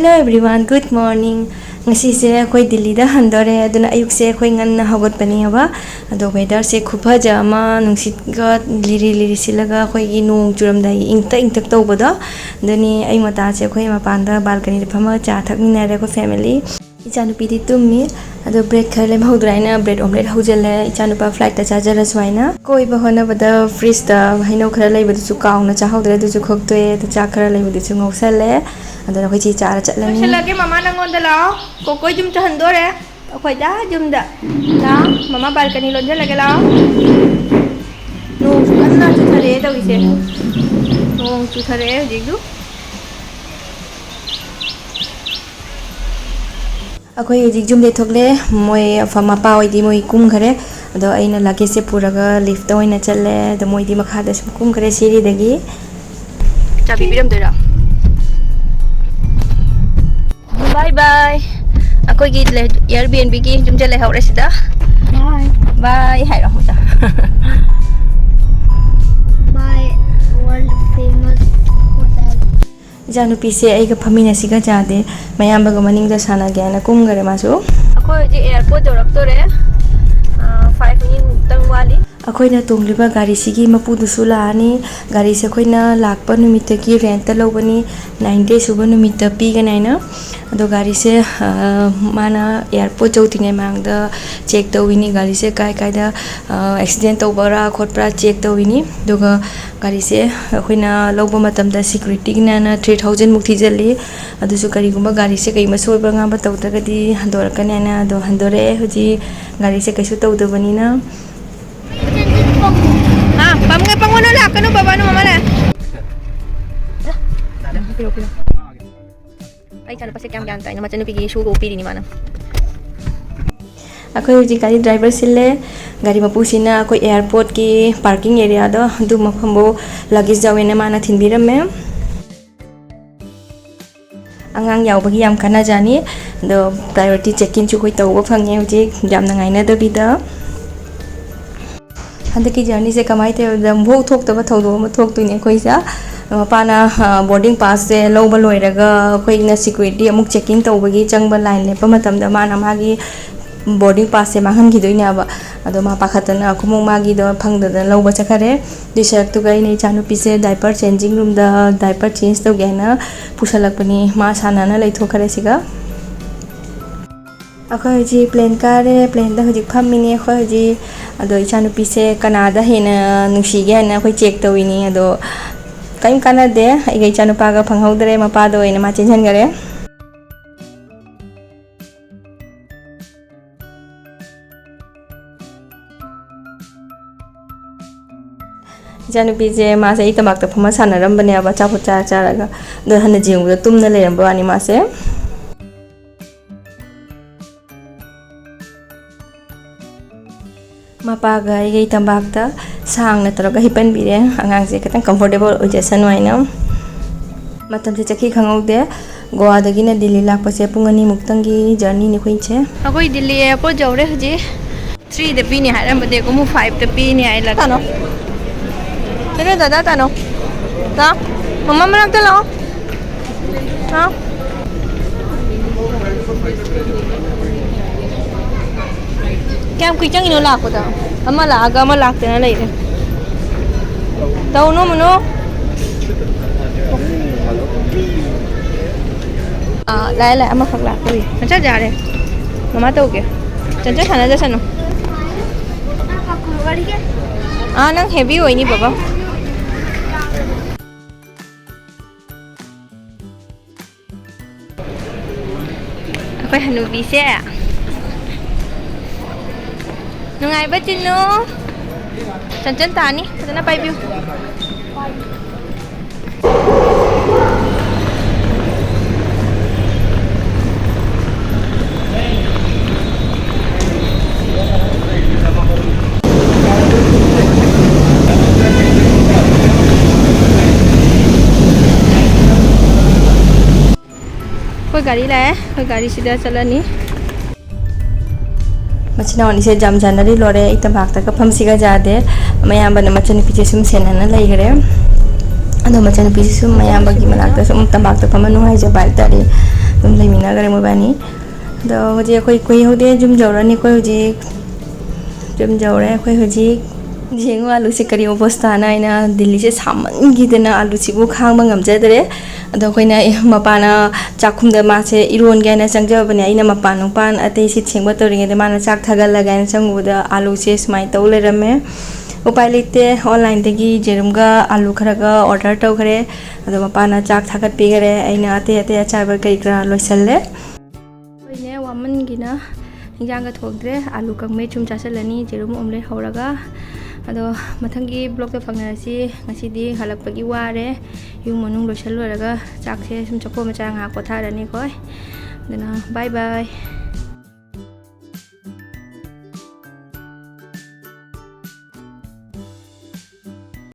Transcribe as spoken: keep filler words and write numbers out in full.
Hello everyone, good morning. ꯉꯁꯤꯁꯦ ꯑꯩꯈꯣꯏ ꯗꯤꯜꯂꯤꯗ ꯍꯟꯗꯣꯔꯦ, ꯑꯗꯨꯅ ꯑꯌꯨꯛꯁꯦ ꯑꯩꯈꯣꯏ ꯉꯟꯅ ꯍꯧꯒꯠꯄꯅꯦꯕ꯫ ꯑꯗꯣ weatherꯁꯦ ꯈꯨꯐꯖ ꯑꯃ, ꯅꯨꯡꯁꯤꯠꯀ ꯂꯤꯔꯤ ꯂꯤꯔꯤ ꯁꯤꯠꯂꯒ ꯑꯩꯈꯣꯏꯒꯤ ꯅꯣꯡ ꯆꯨꯔꯝꯗꯥꯏꯒꯤ ꯏꯪꯇꯛ ꯏꯪꯇꯛ ꯇꯧꯕꯗꯣ꯫ ꯑꯗꯨꯅꯤ ꯑꯌꯨꯛ ꯉꯟꯇꯥꯁꯦ ꯑꯩꯈꯣꯏ ꯃꯄꯥꯟꯗ balconyꯗ ꯐꯝꯃꯒ ꯆꯥ ꯊꯛꯃꯤꯟꯅꯔꯦ ꯑꯩꯈꯣꯏ family꯫ ꯏꯆꯥꯅꯨꯄꯤꯗꯤ ꯇꯨꯝꯃꯤ꯫ ꯑꯗꯣ bread ꯈꯔ ꯂꯦꯝꯍꯧꯗ꯭ꯔꯥ ꯍꯥꯏꯅ bread omelette ꯍꯧꯖꯤꯜꯂꯦ꯫ ꯏꯆꯥꯅꯨꯄꯥ flightꯇ ꯆꯥꯖꯔꯁꯨ ꯍꯥꯏꯅ꯫ ꯀꯣꯏꯕ ꯍꯣꯠꯅꯕꯗ fridgeꯇ ꯍꯩꯅꯧ ꯈꯔ ꯂꯩꯕꯗꯨꯁꯨ ꯀꯥꯎꯅ ꯆꯥꯍꯧꯗ꯭ꯔꯦ, ꯑꯗꯨꯁꯨ ꯈꯣꯛꯇꯣꯛꯑꯦ꯫ ꯑꯗꯣ ꯆꯥꯛ ꯈꯔ ꯂꯩꯕꯗꯨꯁꯨ ꯉꯧꯁꯜꯂꯦ꯫ ꯑꯗꯨꯅ ꯑꯩꯈꯣꯏ ꯆꯦ ꯆꯥꯔ ꯆꯠꯂꯅꯤ꯫ ꯂꯣꯏꯁꯤꯜꯂꯒꯦ ꯃꯃꯥ, ꯅꯪꯉꯣꯟꯗ ꯂꯥꯛꯑꯣ꯫ ꯀꯣꯀꯣꯏ ꯌꯨꯝ ꯆꯠꯍꯟꯗꯣꯔꯦ꯫ ꯑꯩꯈꯣꯏꯗ ꯌꯨꯝꯗ꯫ ꯂꯥꯛꯑꯣ, ꯃꯃꯥ balcony ꯂꯣꯟꯁꯤꯜꯂꯒꯦ, ꯂꯥꯛꯑꯣ꯫ ꯅꯣꯡꯁꯨ ꯀꯟꯅ ꯆꯨꯊꯔꯛꯑꯦ ꯇꯧꯔꯤꯁꯦ꯫ ꯅꯣꯡ ꯆꯨꯊꯔꯛꯑꯦ ꯍꯧꯖꯤꯛꯁꯨ꯫ ꯑꯩꯈꯣꯏ ꯍꯧꯖꯤꯛ ꯌꯨꯝꯗꯩ ꯊꯣꯛꯂꯦ꯫ ꯃꯣꯏ ꯐ-, ꯃꯄꯥ ꯍꯣꯏꯗꯤ ꯃꯣꯏ ꯀꯨꯝꯈꯔꯦ꯫ ꯑꯗꯣ ꯑꯩꯅ luggageꯁꯦ ꯄꯨꯔꯒ liftꯇ ꯑꯣꯏꯅ ꯆꯠꯂꯦ꯫ ꯑꯗꯣ ꯃꯣꯏꯗꯤ ꯃꯈꯥꯗ ꯁꯨꯝ ꯀꯨꯝꯈꯔꯦ ꯁꯤꯔꯤꯗꯒꯤ꯫ ꯆꯥꯕꯤ ꯄꯤꯔꯝꯗꯣꯏꯔꯣ? Bye bye꯫ ꯑꯩꯈꯣꯏꯒꯤ ꯂꯩ-, Airbnbꯒꯤ ꯌꯨꯝꯁꯦ ꯂꯩꯍꯧꯔꯦ ꯁꯤꯗ꯫ Bye꯫ Bye ꯍꯥꯏꯔꯣ ꯑꯃꯨꯛꯇ꯫ Bye, world famous hotel꯫ ꯏꯆꯥꯅꯨꯄꯤꯁꯦ ꯑꯩꯒ ꯐꯝꯃꯤꯟꯅꯁꯤꯒ ꯆꯥꯗꯦ, ꯃꯌꯥꯝꯕꯒ ꯃꯅꯤꯡꯗ ꯁꯥꯟꯅꯒꯦ ꯍꯥꯏꯅ ꯀꯨꯝꯈꯔꯦ ꯃꯥꯁꯨ꯫ ꯑꯩꯈꯣꯏ ꯍꯧꯖꯤꯛ airport ꯌꯧꯔꯛꯇꯣꯔꯦ꯫ ꯑꯥ, five minute ꯃꯨꯛꯇꯪ ꯋꯥꯠꯂꯤ꯫ ꯑꯩꯈꯣꯏꯅ ꯇꯣꯡꯂꯤꯕ ꯒꯥꯔꯤꯁꯤꯒꯤ ꯃꯄꯨꯗꯨꯁꯨ ꯂꯥꯛꯑꯅꯤ꯫ ꯒꯥꯔꯤꯁꯦ ꯑꯩꯈꯣꯏꯅ ꯂꯥꯛꯄ ꯅꯨꯃꯤꯠꯇꯒꯤ rentꯇ ꯂꯧꯕꯅꯤ, nine day ꯁꯨꯕ ꯅꯨꯃꯤꯠꯇ ꯄꯤꯒꯅꯤ ꯍꯥꯏꯅ꯫ ꯑꯗꯣ ꯒꯥꯔꯤꯁꯦ, ꯑ, ꯃꯥꯅ airport ꯌꯧꯗ꯭ꯔꯤꯉꯩ ꯃꯃꯥꯡꯗ check ꯇꯧꯋꯤꯅꯤ, ꯒꯥꯔꯤꯁꯦ ꯀꯥꯏ ꯀꯥꯏꯗ, ꯑ, accident ꯇꯧꯕ꯭ꯔꯥ ꯈꯣꯠꯄ꯭ꯔꯥ check ꯇꯧꯋꯤꯅꯤ꯫ ꯑꯗꯨꯒ ꯒꯥꯔꯤꯁꯦ ꯑꯩꯈꯣꯏꯅ ꯂꯧꯕ ꯃꯇꯝꯗ securityꯒꯤꯅ three thousand ꯃꯨꯛ ꯊꯤꯖꯤꯜꯂꯤ꯫ ꯑꯗꯨꯁꯨ ꯀꯔꯤꯒꯨꯝꯕ ꯒꯥꯔꯤꯁꯦ ꯀꯔꯤꯒꯨꯝꯕ ꯁꯣꯏꯕ ꯉꯥꯝꯕ ꯇꯧꯗ꯭ꯔꯒꯗꯤ ꯍꯟꯗꯣꯔꯛꯀꯅꯤ ꯍꯥꯏꯅ꯫ ꯑꯗꯣ ꯍꯟꯗꯣꯔꯛꯑꯦ ꯍꯧꯖꯤꯛ꯫ ꯒꯥꯔꯤꯁꯦ ꯀꯩꯁꯨ ꯇꯧꯗꯕꯅꯤꯅ꯫ ꯑꯥ, ꯄꯝꯒꯦ, ꯄꯝꯒꯅꯨ, ꯂꯥꯛꯀꯅꯨ, ꯕꯕꯥꯅꯨ, ꯃꯃꯥ ꯂꯥꯛꯑꯦ꯫ ꯑꯩ ꯏꯆꯥꯅꯨꯄꯥꯁꯦ ꯀꯌꯥꯝ ꯒ꯭ꯌꯥꯟ ꯇꯥꯏꯅꯣ, ꯃꯆꯟꯅꯨꯄꯤꯒꯤ shoeꯒ ꯎꯞꯄꯤꯔꯤꯅꯤ ꯃꯥꯅ꯫ ꯑꯩꯈꯣꯏ ꯍꯧꯖꯤꯛ ꯒꯥꯔꯤ driver ꯁꯤꯜꯂꯦ꯫ ꯒꯥꯔꯤ ꯃꯄꯨꯁꯤꯅ ꯑꯩꯈꯣꯏ airportꯀꯤ parking areaꯗꯣ ꯑꯗꯨ ꯃꯐꯝꯕꯨ luggage ꯌꯥꯎꯋꯦꯅ ꯃꯥꯅ ꯊꯤꯟꯕꯤꯔꯝꯃꯦ꯫ ꯑꯉꯥꯡ ꯌꯥꯎꯕꯒꯤ ꯌꯥꯝ ꯀꯥꯟꯅꯖꯥꯅꯤ꯫ ꯑꯗꯣ priority check inꯁꯨ ꯑꯩꯈꯣꯏ ꯇꯧꯕ ꯐꯪꯉꯦ ꯍꯧꯖꯤꯛ ꯌꯥꯝꯅ ꯉꯥꯏꯅꯗꯕꯤꯗ꯫ ꯍꯟꯗꯛꯀꯤ journeyꯁꯦ ꯀꯃꯥꯏꯅ ꯇꯧꯔꯕꯗ ꯑꯃꯨꯛꯐꯥꯎ ꯊꯣꯛꯇꯕ ꯊꯧꯗꯣꯛ ꯑꯃ ꯊꯣꯛꯇꯣꯏꯅꯦ ꯑꯩꯈꯣꯏꯁꯦ꯫ ꯃꯄꯥꯅ, ꯑ, boarding passꯁꯦ ꯂꯧꯕ ꯂꯣꯏꯔꯒ ꯑꯩꯈꯣꯏꯅ security ꯑꯃꯨꯛ checking ꯇꯧꯕꯒꯤ ꯆꯪꯕ line ꯂꯦꯞꯄ ꯃꯇꯝꯗ ꯃꯥꯅ ꯃꯥꯒꯤ boarding passꯁꯦ ꯃꯥꯡꯍꯟꯈꯤꯗꯣꯏꯅꯦꯕ꯫ ꯑꯗꯣ ꯃꯥ ꯄꯥꯈꯠꯇꯅ ꯈꯣꯡꯎꯞ ꯃꯥꯒꯤꯗꯣ ꯐꯪꯗꯗꯅ ꯂꯧꯕ ꯆꯠꯈꯔꯦ꯫ ꯑꯗꯨꯏ ꯁꯔꯨꯛꯇꯨꯒ ꯑꯩꯅ ꯏꯆꯥꯅꯨꯄꯤꯁꯦ diaper changing roomꯗ diaper change ꯇꯧꯒꯦ ꯍꯥꯏꯅ ꯄꯨꯁꯜꯂꯛꯄꯅꯤ꯫ ꯃꯥ ꯁꯥꯟꯅꯅ ꯂꯩꯊꯣꯛꯈꯔꯦ ꯁꯤꯒ꯫ ꯑꯩꯈꯣꯏ ꯍꯧꯖꯤꯛ plane ꯀꯥꯔꯦ, planeꯗ ꯍꯧꯖꯤꯛ ꯐꯝꯃꯤꯅꯦ ꯑꯩꯈꯣꯏ ꯍꯧꯖꯤꯛ꯫ ꯑꯗꯣ ꯏꯆꯥꯅꯨꯄꯤꯁꯦ ꯀꯅꯥꯗ ꯍꯦꯟꯅ ꯅꯨꯡꯁꯤꯒꯦ ꯍꯥꯏꯅ ꯑꯩꯈꯣꯏ check ꯇꯧꯔꯤꯅꯤ꯫ ꯑꯗꯣ ꯀꯔꯤꯝ ꯀꯥꯟꯅꯗꯦ, ꯑꯩꯒ ꯏꯆꯥꯅꯨꯄꯥꯒ ꯐꯪꯍꯧꯗ꯭ꯔꯦ, ꯃꯄꯥꯗ ꯑꯣꯏꯅ ꯃꯥ ꯆꯦꯟꯁꯤꯟꯈꯔꯦ꯫ ꯏꯆꯥꯅꯨꯄꯤꯁꯦ, ꯃꯥꯁꯦ ꯑꯩ ꯇꯝꯄꯥꯛꯇ ꯐꯝꯃ ꯁꯥꯟꯅꯔꯝꯕꯅꯦꯕ, ꯑꯆꯥꯄꯣꯠ ꯆꯥꯔ ꯆꯥꯔꯒ꯫ ꯑꯗꯣ ꯍꯟꯅ ꯌꯦꯡꯕꯗ ꯇꯨꯝꯅ ꯂꯩꯔꯝꯕ ꯋꯥꯅꯤ ꯃꯥꯁꯦ꯫ ꯃꯄꯥꯒ ꯑꯩꯒ ꯏꯇꯝꯄꯥꯛꯇ ꯁꯥꯡꯅ ꯇꯧꯔꯒ ꯍꯤꯞꯄꯟꯕꯤꯔꯦ꯫ ꯑꯉꯥꯡꯁꯦ ꯈꯤꯇꯪ comfortable ꯑꯣꯏꯖꯁꯅꯨ ꯍꯥꯏꯅ꯫ ꯃꯇꯝꯁꯦ ꯆꯠꯈꯤ ꯈꯪꯍꯧꯗꯦ꯫ ꯒꯣꯋꯥꯗꯒꯤꯅ ꯗꯤꯜꯂꯤ ꯂꯥꯛꯄꯁꯦ ꯄꯨꯡ ꯑꯅꯤꯃꯨꯛꯇꯪꯒꯤ journeyꯅꯤ ꯑꯩꯈꯣꯏꯁꯦ꯫ ꯑꯩꯈꯣꯏ ꯗꯤꯜꯂꯤ airport ꯌꯧꯔꯦ ꯍꯧꯖꯤꯛ꯫ Threeꯗ ꯄꯤꯅꯤ ꯍꯥꯏꯔꯝꯕꯗꯒꯤ ꯑꯃꯨꯛ fiveꯇ ꯄꯤꯅꯤ ꯍꯥꯏ ꯂꯥꯛ-, ꯇꯥꯅꯣ꯫ ꯀꯩꯅꯣ ꯗꯗꯥ ꯇꯥꯅꯣ꯫ ꯂꯥꯛꯑꯣ꯫ ꯃꯃꯥ ꯃꯅꯥꯛꯇ ꯂꯥꯛꯑꯣ꯫ ꯂꯥꯛꯑꯣ꯫ ꯀꯌꯥꯝ ꯀꯨꯏ ꯆꯪꯉꯤꯅꯣ ꯂꯥꯛꯄꯗ? ꯑꯃ ꯂꯥꯛꯑꯒ ꯑꯃ ꯂꯥꯛꯇꯅ ꯂꯩꯔꯦ꯫ ꯇꯧꯅꯨ ꯃꯨꯅꯨ꯫ ꯑꯥ, ꯂꯥꯛꯑꯦ, ꯂꯥꯛꯑꯦ, ꯑꯃꯈꯛ ꯂꯥꯛꯇꯣꯔꯤ꯫ ꯆꯟꯆꯟ ꯌꯥꯔꯦ꯫ ꯃꯃꯥ ꯇꯧꯒꯦ꯫ ꯆꯟꯆꯟ ꯁꯥꯟꯅꯖꯁꯅꯨ꯫ ꯑꯥ, ꯅꯪ heavy ꯑꯣꯏꯅꯤ ꯕꯕꯥ꯫ ꯑꯩꯈꯣꯏ ꯍꯅꯨꯕꯤꯁꯦ ꯅꯨꯡꯉꯥꯏꯕ ꯆꯤꯟꯅꯨ꯫ ꯆꯟꯆꯟ ꯇꯥꯅꯤ, ꯐꯖꯅ ꯄꯥꯏꯕꯤꯌꯨ꯫ ꯑꯩꯈꯣꯏ ꯒꯥꯔꯤ ꯂꯥꯛꯑꯦ꯫ ꯑꯩꯈꯣꯏ ꯒꯥꯔꯤꯁꯤꯗ ꯆꯠꯂꯅꯤ꯫ ꯃꯆꯤꯟ ꯃꯅꯥꯎ ꯑꯅꯤꯁꯦ ꯖꯥꯝ ꯖꯥꯟꯅꯔꯤ ꯂꯣꯏꯔꯦ꯫ ꯑꯩ ꯇꯝꯄꯥꯛꯇꯒ ꯐꯝꯁꯤꯒ ꯌꯥꯗꯦ꯫ ꯃꯌꯥꯝꯕꯅ ꯃꯆꯟꯅꯨꯄꯤꯁꯦ ꯁꯨꯝ ꯁꯦꯟꯅꯅ ꯂꯩꯈ꯭ꯔꯦ꯫ ꯑꯗꯣ ꯃꯆꯥꯅꯨꯄꯤꯁꯤꯁꯨ ꯃꯌꯥꯝꯕꯒꯤ ꯃꯅꯥꯛꯇ ꯁꯨꯝ ꯇꯝꯄꯥꯛꯇ ꯐꯝꯕ ꯅꯨꯡꯉꯥꯏꯖꯕ ꯍꯥꯏꯇꯥꯔꯦ꯫ ꯑꯗꯨꯝ ꯂꯩꯃꯤꯟꯅꯈ꯭ꯔꯦ ꯃꯣꯏꯕꯥꯅꯤ꯫ ꯑꯗꯣ ꯍꯧꯖꯤꯛ ꯑꯩꯈꯣꯏ ꯀꯨꯏꯍꯧꯗꯦ, ꯌꯨꯝ ꯌꯧꯔꯅꯤ꯫ ꯑꯩꯈꯣꯏ ꯍꯧꯖꯤꯛ ꯌꯨꯝ ꯌꯧꯔꯦ꯫ ꯑꯩꯈꯣꯏ ꯍꯧꯖꯤꯛ ꯌꯦꯡꯉꯨ, ꯑꯥꯂꯨꯁꯦ ꯀꯔꯤ ꯑꯣꯕꯁꯊꯥꯅ ꯍꯥꯏꯅ꯫ ꯗꯤꯜꯂꯤꯁꯦ ꯁꯥꯃꯟꯈꯤꯗꯅ ꯑꯥꯂꯨꯁꯤꯕꯨ ꯈꯥꯡꯕ ꯉꯝꯖꯗ꯭ꯔꯦ꯫ ꯑꯗꯣ ꯑꯩꯈꯣꯏꯅ, ꯑꯦ, ꯃꯄꯥꯅ ꯆꯥꯛꯈꯨꯝꯗ ꯃꯥꯁꯦ ꯏꯔꯣꯟꯒꯦ ꯍꯥꯏꯅ ꯆꯪꯖꯕꯅꯦ꯫ ꯑꯩꯅ ꯃꯄꯥꯟ ꯅꯨꯡꯄꯥꯟ ꯑꯇꯩ ꯁꯤꯠ ꯁꯦꯡꯕ ꯇꯧꯔꯤꯉꯩꯗ ꯃꯥꯅ ꯆꯥꯛ ꯊꯥꯒꯠꯂꯒꯦ ꯍꯥꯏꯅ ꯆꯪꯉꯨꯕꯗ ꯑꯥꯂꯨꯁꯦ ꯁꯨꯃꯥꯏꯅ ꯇꯧ ꯂꯩꯔꯝꯃꯦ꯫ ꯎꯄꯥꯏ ꯂꯩꯇꯦ, ꯑꯣꯟꯂꯥꯏꯟꯗꯒꯤ ꯌꯦꯔꯨꯝꯒ ꯑꯥꯂꯨ ꯈꯔꯒ ꯑꯣꯔꯗꯔ ꯇꯧꯈ꯭ꯔꯦ꯫ ꯑꯗꯣ ꯃꯄꯥꯅ ꯆꯥꯛ ꯊꯥꯒꯠꯄꯤꯈꯔꯦ꯫ ꯑꯩꯅ ꯑꯇꯩ ꯑꯇꯩ ꯑꯆꯥꯕ ꯀꯔꯤ ꯀꯔꯥ ꯂꯣꯏꯁꯜꯂꯦ꯫ ꯑꯩꯈꯣꯏꯅꯦ ꯋꯥꯃꯟꯒꯤꯅ ꯏꯟꯖꯥꯡꯒ ꯊꯣꯡꯗ꯭ꯔꯦ꯫ ꯑꯥꯂꯨ ꯀꯥꯡꯃꯦꯠ ꯁꯨꯝ ꯆꯥꯁꯤꯜꯂꯅꯤ, ꯌꯦꯔꯨꯝ ꯑꯣꯝꯂꯦꯠ ꯍꯧꯔꯒ꯫ ꯑꯗꯣ ꯃꯊꯪꯒꯤ ꯕ꯭ꯂꯣꯛꯇ ꯐꯪꯅꯔꯁꯤ꯫ ꯉꯁꯤꯗꯤ ꯍꯜꯂꯛꯄꯒꯤ ꯋꯥꯔꯦ꯫ ꯌꯨꯝ ꯃꯅꯨꯡ ꯂꯣꯏꯁꯜ ꯂꯣꯏꯔꯒ ꯆꯥꯛꯁꯦ ꯁꯨꯝ ꯆꯥꯛꯈꯣꯝ ꯃꯆꯥ ꯉꯥꯏꯍꯥꯛ ꯄꯣꯊꯥꯔꯅꯤꯀꯣ꯫ ꯑꯗꯨꯅ ꯕꯥꯏ ꯕꯥꯏ꯫